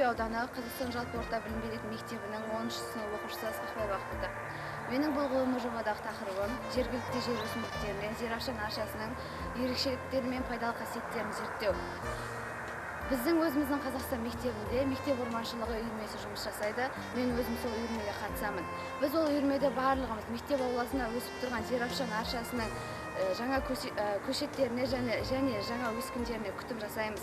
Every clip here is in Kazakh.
Ауданы Қазақстан жалпы орта білім беретін мектебінің 10-шы сынып оқушысы Асқақбаева Ақбота. Менің бұл ғылыми жобадағы тақырыбым жергілікті жер өсімдіктерінен зеравшан аршасының ерекшеліктері мен пайдалы қасиеттерін зерттеу. Біздің өзіміздің Қазақстан мектебінде мектеп орманшылығы үйірмесі жұмыс жасайды. Мен өзім сол үйірмеге қатысамын. Біз ол үйірмеде барлығымыз мектеп ауласында өсіп тұрған зеравшан аршасының жаңа көшеттеріне және жаңа өскіндеріне күтім жасаймыз.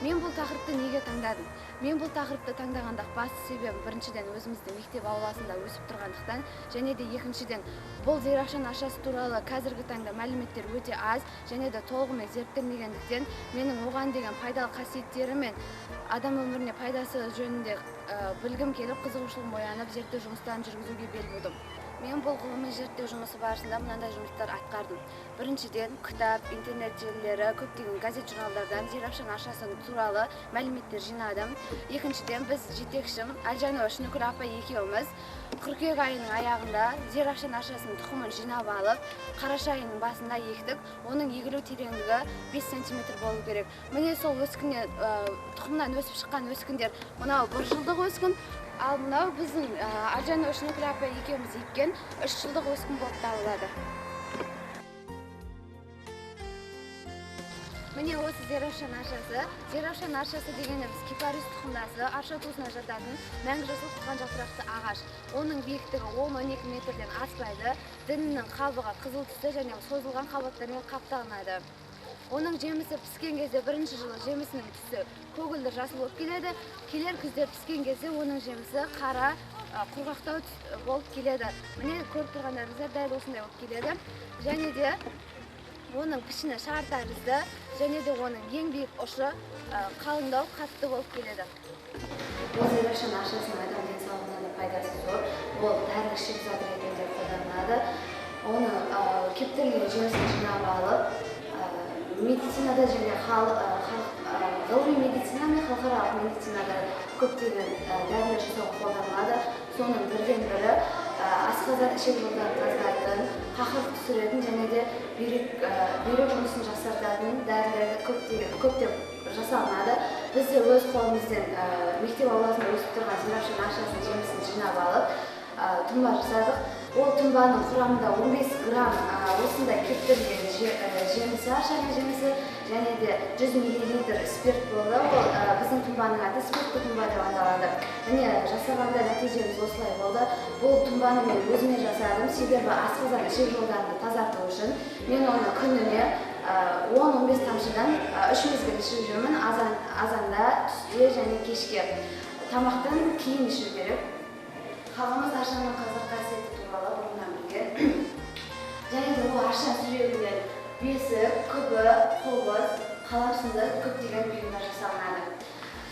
Мен бұл тақырыпты неге таңдадым? Мен бұл тақырыпты таңдағанда басты себебім біріншіден өзіміздің мектеп ауласында өсіп тұрғандықтан, және де екіншіден бұл зеравшан аршасы туралы қазіргі таңда мәліметтер өте аз және де толығымен зерттелмегендіктен менің оған деген пайдалы қасиеттері мен адам өміріне пайдасы жөнінде білгім келіп, қызығушылығым оянып, зерттеу жұмыстарын жүргізуге бел будым. Мен бұл ғылыми зерттеу жұмысы барысында мынандай жұмыстар атқардым. Біріншіден, кітап, интернет желілері, көптеген газет журналдардан зеравшан аршасы туралы мәліметтер жинадым. Екіншіден, біз жетекшім Әлжанова Шыныкүл апай екеуміз қыркүйек айының аяғында зеравшан аршасының тұқымын жинап алып, қараша айының басында ектік. Оның егілу тереңдігі 5 сантиметр болу керек. Міне сол өскіннен, тұқымнан өсіп шыққан өскіндер мынау бір жылдық өскін, ал мынау біздің Әлжанова Шыныкүл апай екеуміз еккен 3 жылдық өскін болып табылады. Міне осы зеравшан аршасы. Зеравшан аршасы дегеніміз кипарис тұқымдасы, арша туысына жататын мәңгі жасыл тұтқан жапырақты ағаш. Оның биіктігі 10-12 метрден аспайды. Дінінің қабығы қызыл түсті және созылған қабаттармен қапталынады. Оның жемісі піскен кезде бірінші жылы жемісінің түсі көгілдір жасыл болып келеді. Келер күзде піскен кезде оның жемісі қара, құрғақтау болып келеді. Міне көріп тұрғандарыңыздар дәл осындай болып келеді. Және де оның пішіні шар тәрізді, және де оның ең биік ұшы қалыңдау, қатты болып келеді. Бұл зеравшан аршасының адам денсаулығына да пайдасы зор. Ол дәрілік шикізат ретінде қолданылады. Оны кептірілген жемісін жинап алып, медицинада және ғылыми медицина мен халықаралық медицинада көптеген дәрілер жасауға қолданылады. Соның бірден бірі асқазан ішек жолдарын тазартатын, қақырық түсіретін және де бүйрек жұмысын жақсартатын дәрілерді көптеп жасалынады. Біз де өз қолымызбен мектеп ауласында өсіп тұрған зеравшан аршасының жемісін жинап алып, тұнба жасадық. Ол тұнбаның құрамында 15 грамм осындай кептірілген жемісі, аршаның жемісі, және де 100 миллилитр спирт болды. Ол біздің тұнбаның аты спиртті тұнба деп аталады. Міне жасағанда нәтижеміз осылай болды. Бұл тұнбаны мен өзіме жасадым, себебі асқазан ішек жолдарымды тазарту үшін мен оны күніне 10-15 тамшыдан 3 мезгіл ішіп жүрмін. Азанда, түсте және кешке. Тамақтан кейін ішу керек. Халқымыз аршаның қазір қасиеті туралы бұрыннан білген. Және де ол арша сүрегінен бесік, күбі, қобыз, қалам сынды көптеген бұйымдар жасалынады.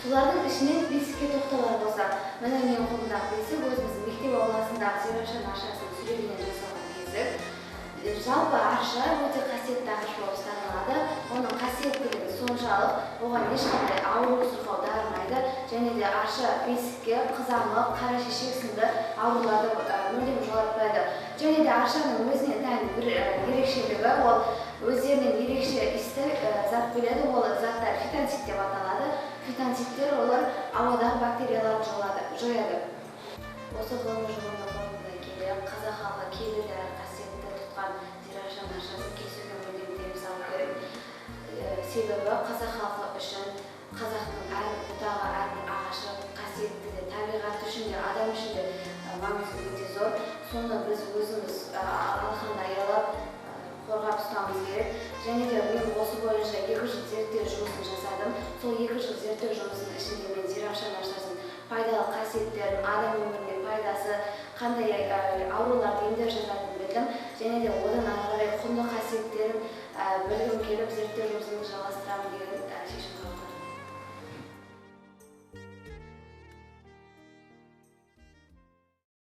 Солардың ішінен бесікке тоқталар болсақ, міне менің қолымдағы бесік өзіміздің мектеп ауласындағы зеравшан аршасының сүрегінен жасалған бесік. Жалпы арша өте қасиетті ағаш болып саналады. Оның қасиеттілігі соншалық, оған ешқандай ауру сырқау дарымайды. Және де арша бесікке қызамық, қара шешек сынды ауруларды мүлдем жолатпайды. Және де аршаның өзіне тән бір ерекшелігі, ол өздерінен ерекше иісті зат бөледі. Ол заттар фитонцид деп аталады. Фитонцидтер олар ауадағы бактерияларды жояды. Осы ғылыми жобамды қорытындылай келе, қазақ халқы киелі әрі қасиетті тұтқан зеравшан аршасын кесуге мүлдем тыйым салу керек. Себебі қазақ халқы үшін қазақтың әрбір бұтағы, әрбір ағашы қасиетті де, табиғат үшін де, адам үшін де маңызы өте зор. Соны біз өзіміз алақанда аялап, қорғап ұстауымыз керек. Және де мен осы бойынша 2 жыл зерттеу жұмысын жасадым. Сол 2 жыл зерттеу жұмысының ішінде мен зеравшан аршасының пайдалы қасиеттерін, адам өміріне пайдасы, қандай ауруларды емдеп жататын